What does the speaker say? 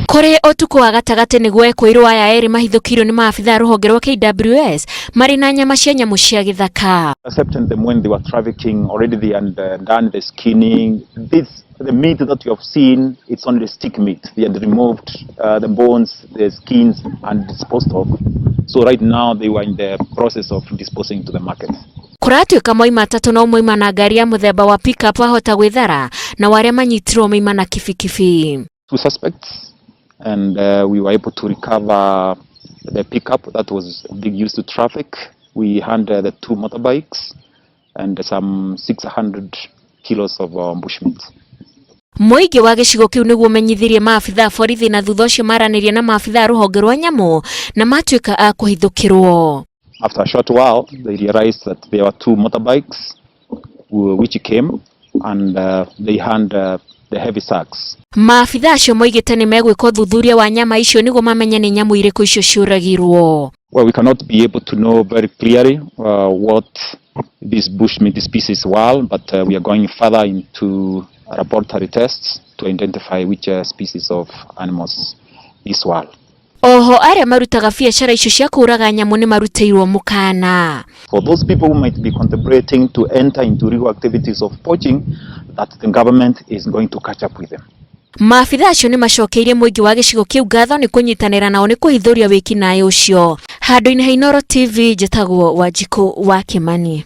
Kũrĩ ũtukũ wa gatagatĩ nĩguo ekũirwo aya erĩ mahithũkĩirwo nĩ maabitha a rũhonge rwa KWS marĩ na nyama cia nyamũ cia gĩthaka. Intercepted them when they were trafficking. Already they had done the skinning. This, the meat that you have seen, it's only stick meat. They had removed the bones, the skins, and disposed of. So right now they were in the process of disposing to the market. Kũratuĩka moima atatũ no moima na ngari ya mũthemba wa pickup ahota gwĩthara na arĩa manyitirwo moima na kibikibi. Two suspects, and we were able to recover the pickup that was being used to traffic. We had the two motorbikes and some 600 kilos of bushmeat. Mũingĩ wa gĩcigo kĩu nĩguo ũmenyithirie maabitha a borithi na thutha ũcio maranĩria na maabitha a rũhonge rwa nyamũ na matuĩka a kũhithũkĩrwo. After a short while, they realized that there were two motorbikes which came and they had the heavy sacks. Maabitha acio moigĩte nĩ megwĩka ũthuthuria wa nyama icio nĩguo mamenye nĩ nyamũ irĩkũ icio ciũragirwo. Well, we cannot be able to know very clearly what these bushmeat species were, but we are going further into laboratory tests to identify which species of animals these were. Oho arĩa marutaga biacara icio cia kũũraga nyamũ nĩ marutĩirwo mũkana. For those people who might be contemplating to enter into illegal activities of poaching, that the government is going to catch up with them. Maabitha acio nĩ macokeirie mũingĩ wa gĩcigo kĩu ngatho nĩ kũnyitanĩra nao nĩ kũhithũria wĩkinaĩ ũcio. Handũ-inĩ ha Inooro TV, njĩtagwo Wanjikũ wa Kĩmani.